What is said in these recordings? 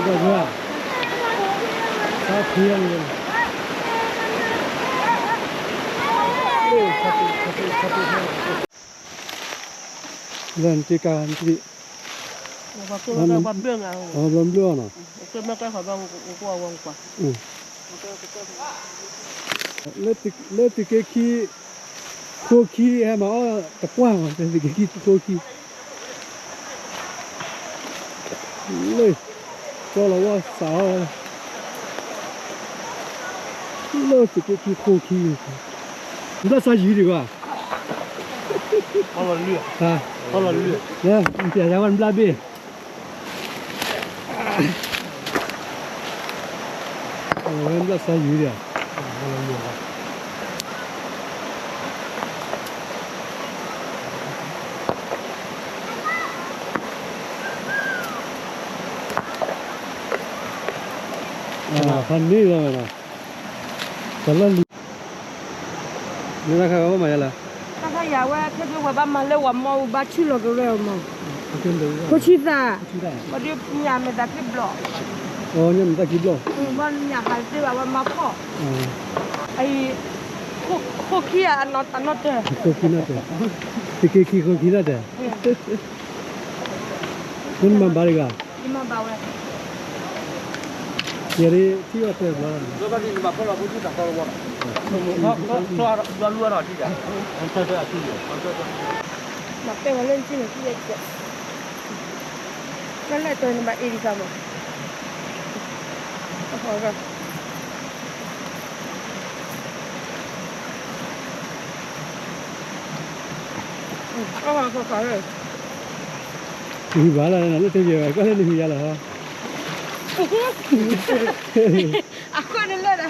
ကဲဝဲ, သးဖံးအီၤန့ၣ်, လၢနတ့ကါနတ့, ဘျီဘျီအီၤနီၤ, လၢသုးက့ခံ, ခိခံဟဲမၤအီၣ်တပှၢ်မး, သုးက့ခံခိခံ လၢ, ကၠီလီၤဝဲစးအီၤ, လၢသုးက့ခံခိခံ, ဘျၣ်စါယံၤဒံးဘၣ်, လၢ, ပျဲယၤဝဲနဘျၣ်ဘ့ၣ်, ဝဲဘျၣ်စါယံၤဒံးဧါ. ဖးန့ၢ်လီၤဝဲနီၤ, တၢ်လၢလံ, မ့ၢ်တၢ်ခါဝဲဘၣ်မၤယါလဲၣ်, တၢ်ခါယၤဝဲ ခဲကဝဲဘၣ်မၤလၢဝၤမီၢ်ဝံၤဘၣ်ဆံၣ်လီၤကရၢအမီၢ်, ဖိဆံသး, ဘၣ်ဒုးညၣ်မဲာ်သၣ်ခံဘျီ, ညၣ်မဲာ်သၣ်ခံဘျီ, ဘၣ်ညၣ်ဟးသ့ဘၣ်ဝဲမၤဖှီၣ်, အအံၤ, ခိခံအနီၢ်တၢၢ်, သုးက့ခံခိခံနီၢ်တၢၢ်, မ့ၢ်နမၤဘၣ်တဂၤ, ယမၤဘၣ်ဝဲ, ယၤဒ်ထံၣ်အီၤတဲဘျီ, မၤပဲဝဲလၢနထံၣ်န့ၣ်, လၢလဲၣ်တီၤနဘၣ်အ့ၣ်ဒံးသးမး, အီၣ်ဃီဃီဃီ, နဟံးဘၣ်လီၤ လၢတယဲၢ်ဘၣ် ကွၢ်လၢနဟံးယါလီၤ, အဃိန့ၣ်လၢ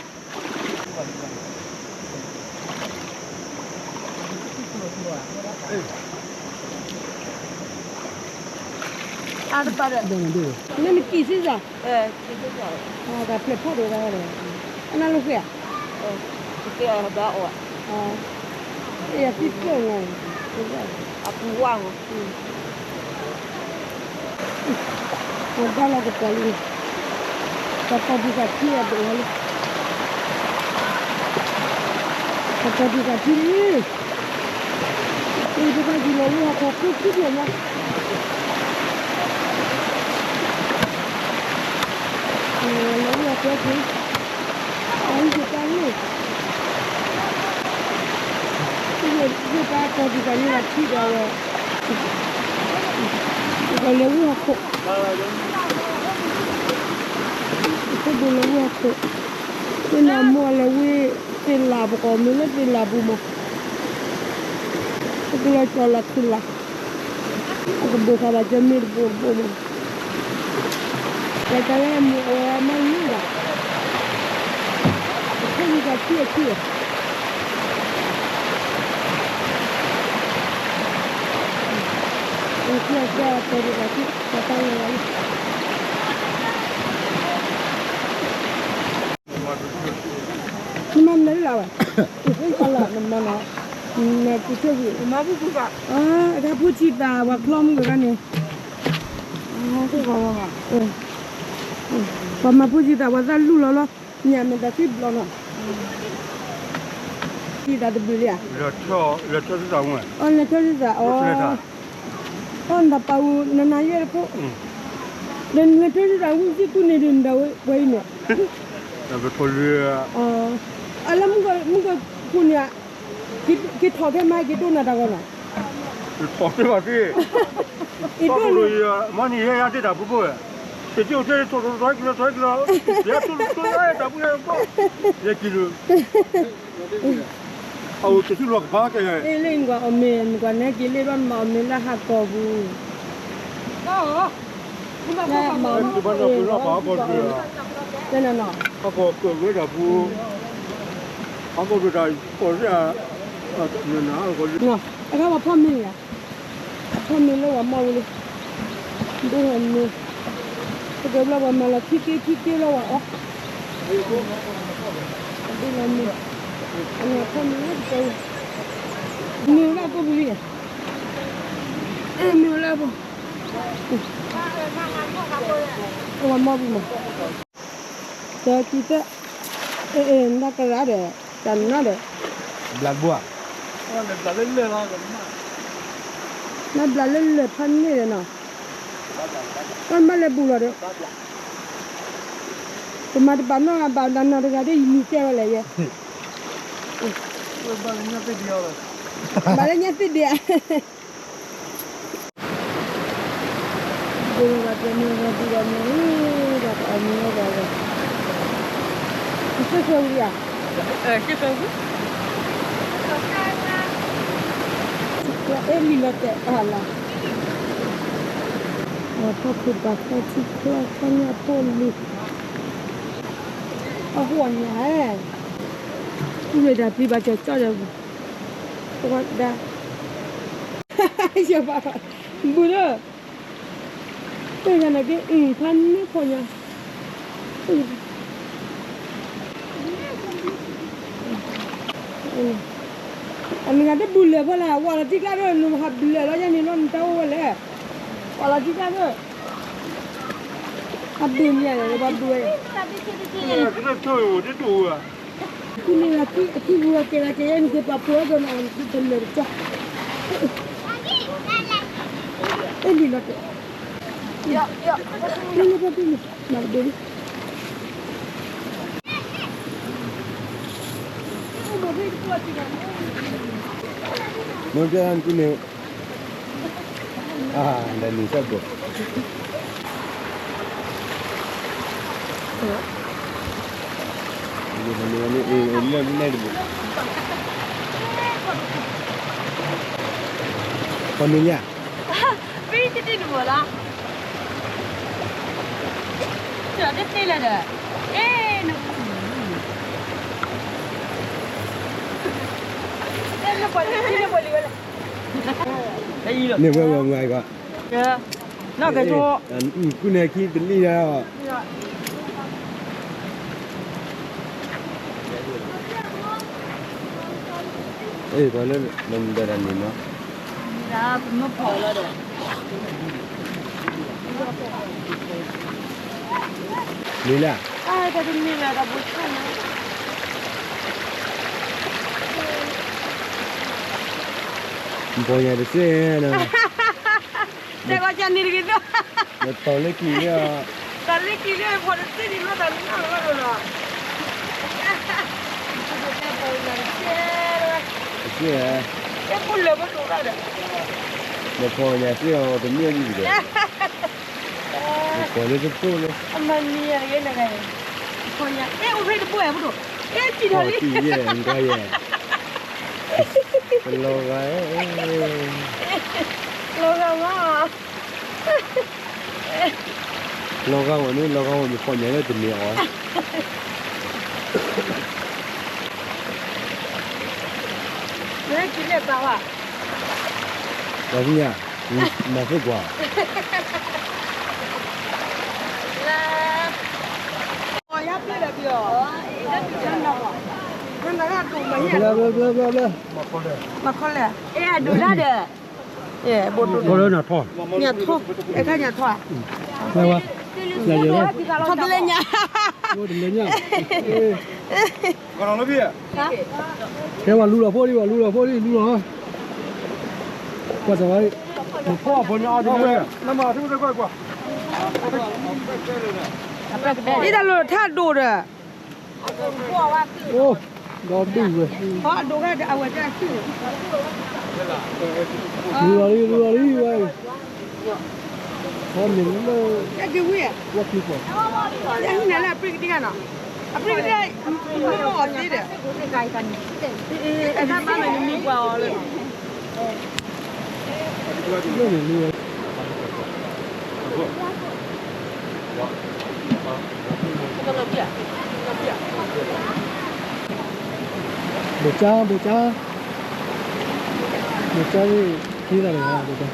အတပာ်ဒီး, လၢနကံၢ်စ့ၢ်ကီး, တၢ်ဖျဲးဖီၣ်ဒိးဝဲဒီး, အနၢ်လိာ်ဃဲဧါ, ယသံကျၢၢ်နီၤ, အပူၤဝါနီၤ, ပှၤတၢ်လီၤကပီၤလံ, ပှၤပီၤဒံးသးထံအဒိၣ်ဝဲလံ, ပှၤပီၤဒံးသးထံလံ, အံၤပတၢ်ကံၤလီၤဝံၢ်ဟီၣ်ခိၣ်ခိၣ်ထံၣ်ဖျဲးညါ, လီၤဝံၢ်ဟီၣ်ခိၣ်, အံၤကတၢ်လံ, ယတၢ်ပီၤဒံးသးန့ၣ်လီၤထံဒီးဝဲ, ပကလဲၤဝံၢ်ဟီၣ်ခိၣ်, ပကလဲၤဝံၢ်ဟီၣ်ခိၣ်, သ့ၣ်နီၣ်မိၢ်အလဲၤဝံၢ်သ့ၣ်လးပကီၢ်မ့ၢ်လၢသ့ၣ်လးပူၤမး, ပကလဲၤကၠီၤလီၤခုၣ်လီၤ, ပကဘိၣ်ဃာ်ဘၣ်ကၢမ့ၢ်တဘိၣ်တဘိၣ်မး, တၢ်တၢ်လၢမ့ၢ်အဝဲမၤန့ၢ်ဘၣ်, အခိၣ်မ့ၢ်တၢ်ထံၣ်အထံၣ်, အခိၣ်အကဲအတဲဒ်တၢ်ထံၣ် တၢ်တၢ်လၢလီၤလံ, နမၤမနုၤလၢ်ဝဲ, နမၤလီၤ, နမၤလီၤ, နကူၣ်ထၢၣ်ဝံၤ, အတၢ်ဖိဆံးသး ပှၤချီမုၢ်ကဂၤန့ၣ်, ပှၤမၤဖိဆံးသး ပှၤသၣ်လူၢ်လီၤလီၤ, ညၣ်မဲာ်သၣ်ခံဘျီနီၤ, ဆံးသးတဘျုးလံဧါ, လဲၤထၢၣ်သၣ်ဝဲ, အလဲၤထၢၣ်သၣ်, အီၣ်နတၢ်ပာ်ဝဲ နနၤယဲၢ်တခိၣ်, ဒီးနလဲၤထၢၣ်သၣ်ဝံၤသ့ၣ်ကူၣ်န့ၣ်ဒုးနဒၣ်ဝဲအံၤန့ၣ်, အလၢမုၢ်ကီၢ်မုၢ်ကီၢ်ခိၣ်န့ၣ်, က့ၤထီၣ်ဖဲမါက့ၤဒိၣ်နၤတၢ်ဂီၢ်နီၤ, ထီၣ်ဖဲဘၣ်သ့ၣ်, အံၤဒိၣ်န့ၣ်, မ့ၢ်န့ၣ်ယဲယၤဒ့ၣ်တၢ်ပူၤဖိဝဲ, တက့ၢ်အိၣ်ထဲထီၣ်ထီၣ်ထီၣ်က့ၤလီၤထီၣ်က့ၤလီၤ, ယဲထီၣ်ထီၣ်ထီၣ်ယဲတၢ်ပူၤယဲကီၢ်, ယဲက့ၤလၢ အအိၣ်တဆူလီၤကပၤကဲ, လၢနကွၢ်အီၣ်မ့ၤ နကွၢ်နဲက့ၤလၢဘၣ်မၤအီၣ်မ့ၤလၢဟးကီၢ်ပူၤ, ဟးကီၢ်ကၢၢ်ဝဲဒၣ်ပူၤ, ဟးကီၢ်ကၢၢ်ဝဲဒၣ်, နနၤ, အခါပှၤဖီမ့ၤန့ၣ်ဧါ, ဖီမ့ၤလၢပှၤမီၢ်ဝံၤလံ, ဒိၣ်ဟဲမ့ၤ, ပကဘျီပှၤမၤလီၤထံက့ထံက့လၢပှၤအီၣ်, ဒိၣ်လီၤမ့ၤ, အန့ၣ်ဖီမ့ၤလၢပတဲဝဲ, မ့ၤဝဲလၢအပူၤပူၤလံ, မ့ၤဝဲလၢအပူၤ, အဝဲမီၢ်ပူၤမး, ဒီးကံသၢ, အဲ အဲ နကရၢဒီး, တၢ်နါဒီး, ဘျးဘှီ, နဘျးလၢလၢၢ်ဖးန့ၣ်ဒီးနီၤ, နဘၣ်လဲၤဘူးလီၤဒီး, ပမၤတဘၣ်နီၢ်ဘၣ်နီၢ်တဂၤဒီး ယမံၤကဲဝဲလဲၣ်ယဲ, ဘၣ်လၢညါသ့ၣ်ဒံးဧါ ဘိဘၣ်တမ့ၢ်ဝဲဒ်ဒီးမ့ၢ်ဒီးအမ့ၢ်ဝဲဒၣ်, ကစၢၢ်ဝံၤဧါ, အဲလံလီၤတဲာ်အါလီၤ, ထီၣ်ဖုဘၣ်သီထံချီခီညါဖိလံၤ, အဃိညါ, အူရ့ၤဒၣ်ပျံၤဘၣ်ကၠီကၠီဒီး, ဝဲဒၣ် ယဘၣ်, ဘူးလၢ, တဂၤန့ၣ်က့ အုၣ်ဖးန့ၢ်ခိၣ်ညါ, အမ့ၢ်ဂၤတဘူးလၢာ်ဖဲလဲၣ် ဝဲလီၤတံၢ်ကျါဒီး နဟးဘျၢလီၤယဲန့ၣ်လီၤ နတၢ်အိၣ်ဝဲလဲၣ်, ဝဲလီၤတံၢ်ကျါဒီး, အဘုမ့ၢ်လဲၣ် ဘၣ်ဘုဝဲ, ကနၣ်, အထံၣ်ဂုၤကဲလၢကဲယဲန့ၣ် ကပာ်ဖှိၣ်အီၤဒီးနီၤ တမ့ၢ်တကၠီ, အ့ၣ်လံလီၤတဲာ်, လၢလၢပှၤပ့ၢ်န့ၣ် ဘၣ်တဘ့ၣ်လံ, မ့ၢ်ပျဲၢ်နကုန့ၣ်, အါ ဒီးနံၤစၢ်ဘိး မ့ၢ်တဘိး, ပှၤမ့ၢ်လံဧါ, ပတတ့ၢ်လၢၤဒီး, အ့ၣ်, န့ၣ်ဝဲဝဲမွၤကီး, နီၢ်ကဲဆိ, ကုန့ၣ်ခံတလံၣ်ဒီး အ့ၣ် ပှၤလၢနမၤဒၣ်န့ၣ်နီၤ, မ့ၢ်လၢ, ပီညါတစ့ၢ်, တဲကီးကန့ၣ်တဂ့ၤ, တီၤလၢကံၢ်လၢ, တၢ်လၢကံၢ်လၢ ဖီတစ့ၢ်န့ၣ်လီၤတၢ်လၢနီၢ်လီၤ, တစ့ၢ်, တစ့ၢ်, ဒီးဖီညါစ့ၢ်အီၤ တမ့ၢ်အံၤဒီး, ပီလၢတပိၢ်လၢ, အမၤမံၤယဲ, ဖီညါ, အဲ အိၣ်ဖဲတပိၢ်ဧါ ပဒိၣ်, အဲ စံၣ်ထီၣ်လံ, ယဲ, လီၤဂာ်, လီၤဂာ်မး လီၤဂာ်ဝဲန့ၣ် လီၤဂာ်ဝဲန့ၣ် ဖီညါလၢတမ့ၢ်အီၤ, လၢကံၢ်လဲၣ်ပာ်ဝဲ, ပှၤသ့ၣ်ညါ, မၤသ့ၣ်ကွၢ်, လၢ, ဘျၢဘျၢဘျၢဘျၢ, မၤခီလဲၣ်, အဲ အဒိၣ်တၢ်ဒီး, အဲ ဘိၣ်ဒိၣ်, ညၣ်ထီၣ်, ညၣ်ထီၣ်, အဲ ခါညၣ်ထီၣ်, ထီၣ်တလဲညါ, ကဲဝဲလူလီၤဖိလံ ဝဲလူလီၤဖိလံ လူလီၤ, ကွၢ်စၢၤဝဲ, ဒ်တၢ်လိၣ်ထါဒိၣ်ဒီး, အိၣ်, ဒီဒူၣ်ဝဲ, လူလီၤလံ လူလီၤလံဝဲ, ဟီန့ၣ်လၢ, ဝဲခံပီၢ်, ယဟံးနၤလၢအပြံကတံၢ်ဧါနီၤ, အပြံကတံၢ်, မ့ၢ်အီၤသ့ဒီး, အတၢ်ဘၣ်လီၤနမံၤပှၤအီၤလၢ ဘိၣ်ကၠါ ဘိၣ်ကၠါ, ဘိၣ်ကၠါ, သ့သးန့ၣ်ဘိၣ်ကၠါ, ပတံၤ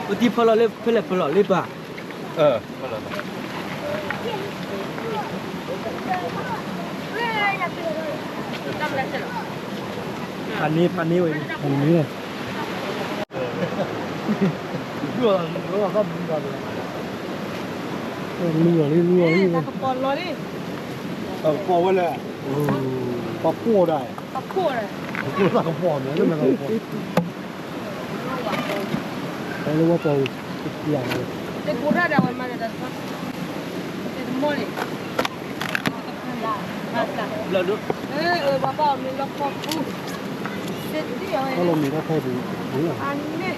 ဖီလီၤလၢ ဖဲလဲၣ်ဖီလီၤလၢပၢ်, အၢ, ဖီလီၤ, ဖီလီၤ, ဖးန့ၢ် ဖးန့ၢ်ဝဲန့ၣ် ဖးန့ၢ်ဝဲ လူလီၤလံ လူလီၤလံ တၢ်ကပီၤလီၤလံ တၢ်ကပီၤဝဲလဲၣ် ပှၤဖှိၣ်ဒၣ် ပှၤဖှိၣ်ဒၣ် ပှၤဖှိၣ်တၢ်ကပီၤန့ၣ် လၢမဲာ်တၢ်ကပီၤ လၢဝဲပှၤ တကိးတၢ်ဒၣ်ဝဲမၤတၢ်တၢ်တခါ တမီၢ်န့ၣ် ဘျီဒိ ပှၤဘၣ်အီၤမ့ၤလီၤခီပူၤ တၢ်လီၤမ့ၤတၢ်ဖဲပူၤ အန့ၣ် အန့ၣ်တ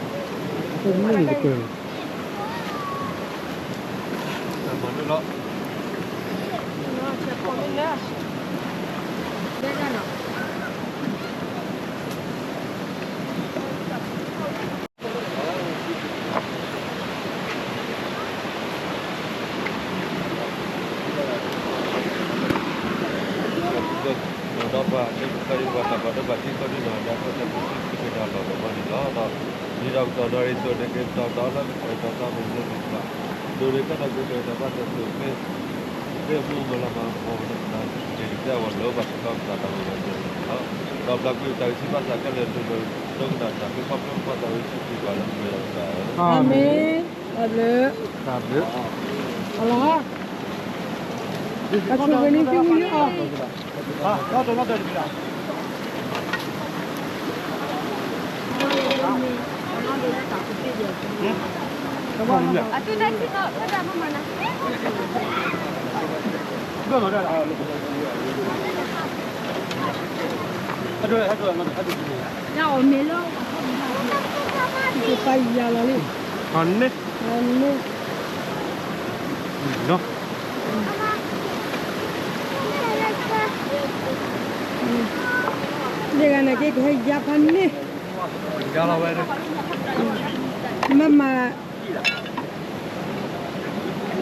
ကပၢၤ မၤဒိၣ်လီၤ ဆဲးဖီမ့ၢ်လၢ ဒဲဒၣ်နီၤ ဒီးပှၤလၢပသးအံၤ ပှၤသးပှၢ်ဒီးပှၤထံၣ်ကီၢ်ဒံနီၤ ဒ်သိးတၢ်ကူၣ်သ့ကူၣ်သ့ဒီးလီၤကမီၤန့ၣ်လီၤ. ဒီးဒ်ဒီးကတီၢ်နီၣ်ရံၣ်စိၤန့ၣ် က့ၤပတီၢ်ဒီးလၢပှဲၤတီၤတၢ်မုၢ်လၢမုၢ်ကျါ ဒိးန့ၢ်ကဲထီၣ်က့ၤပှဲၤတီၤဘၣ်တၢ်စိၤသ့ သ့ၣ်မူမၤလၤမၤကပီၤဝဲဒၣ် က့ၤကဲအဂီၢ်လၢပှၤစ့ၢ်ကီးပသးဒီးဝဲဒၣ်န့ၣ်လီၤ. ဒီးပျၢ်ကွံာ်ပတၢ်ဂံၢ်စၢ်ဘါစၢ်ခဲလၢာ် ဒိၣ်ဒီးထီထီၣ်က့ၤပှၤသးဝံၣ်ဆံးက့ၤပှၤလၢပှဲၤဒီးပသး အၤမ့ၣ် တၢ်ဘျုး တၢ်ဘျုး အလီၤ အဆိက့ၤန့ၣ်သ့ၣ်ဝံၤလံအီၤ အီၣ်မ့ၤလီၤ ပၢ်ယၤလီၤလံ အန့ၣ် အန့ၣ် ဒ်ဂၤန့ၣ်က့ ကဟဲယါဖးန့ၣ် မ့မ့ၢ်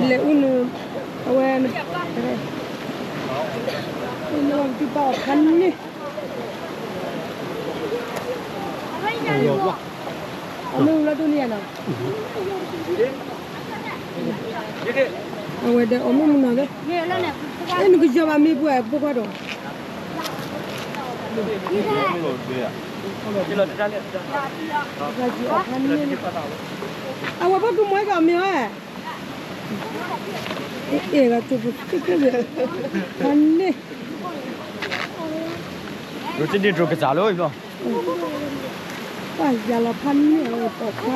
လဲၤအူနုာ် အဝဲ အူနုာ်ဝဲကတုၤပာ်အီၤဖးန့ၣ် အီၣ်မ့ၢ်မုၢ်လီၤဒိၣ်န့ၢ်ယၤနီၤ အဝဲဒီးအီၣ်မ့ၢ်မုၢ်နီၤလၢ အဲ နကယီၤဘၣ်မ့ၢ်ပှဲၤဖိခွါဒီး အီၣ်ဖးန့ၣ် အဝဲဖိကမီၤကီၢ်မ့ၢ်ဝဲ အဲဂၤကၠိဖိသ့ၣ်ခိၣ်ဂ့ၤ ဖးန့ၣ် ဒိးတဒ့ဒိးကစၢ်လၢ ပၢ်ယၤလီၤဖးန့ၣ် အဝဲပိာ်ခွါ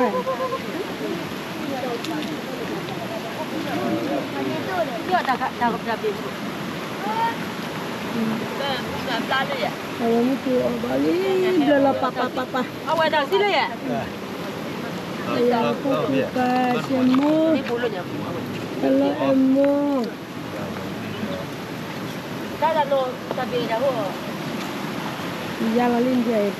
အဝဲမ့ၢ်တူၢ်အီၤဘၣ်လံ ဘျၢလီၤပာ်ပာ်ပာ်ပာ် အဝဲဒၣ်စံးလၢယဲ ပယၤဖိကူပာ် ရှဲမိၢ် ဟဲလၢအမိၢ် တၢ်တၢ်လီၤတၢ်ဘ့ၣ်တၢ်ဟိ ယၤလီၤလံ ပှၤ ပှၤ အိၣ်ဖျဲၣ်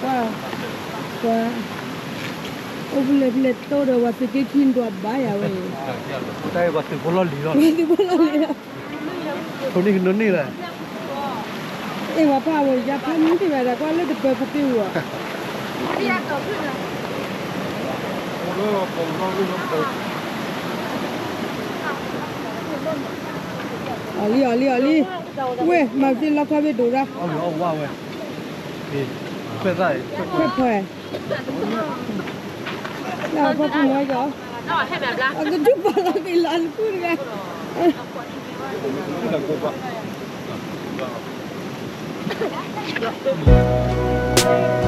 ဖျဲၣ်တိၢ်ဒီး ပှၤသုးက့ခံဒွးဘၣ်ယၤဝဲ တၢ်အံၤပှၤသုးဖိလီၢ်လံၤလီၤ ပှၤသုးဖိလီၢ်လံၤလီၤ ဖိန့ၣ်ကနိးန့ၢ်လၢ အ့ၣ်ဝဲပၢ်ဝဲယါဖးန့ၢ်ဘၣ်ဒီး ကွၢ်လၢတပၢၤပူၤပ့ၤဝဲ အီၤလံ အီၤလံ အီၤလံ ဝဲ မၤသ့လီခီဘ့ၣ်ဒိၣ်ရၣ် ခွဲးဖီ လၢအဖီခိၣ်မီၤကီး အကဒုးပာ်လီၤက့ၤလၢအတပူၤတဂၤ တၢ်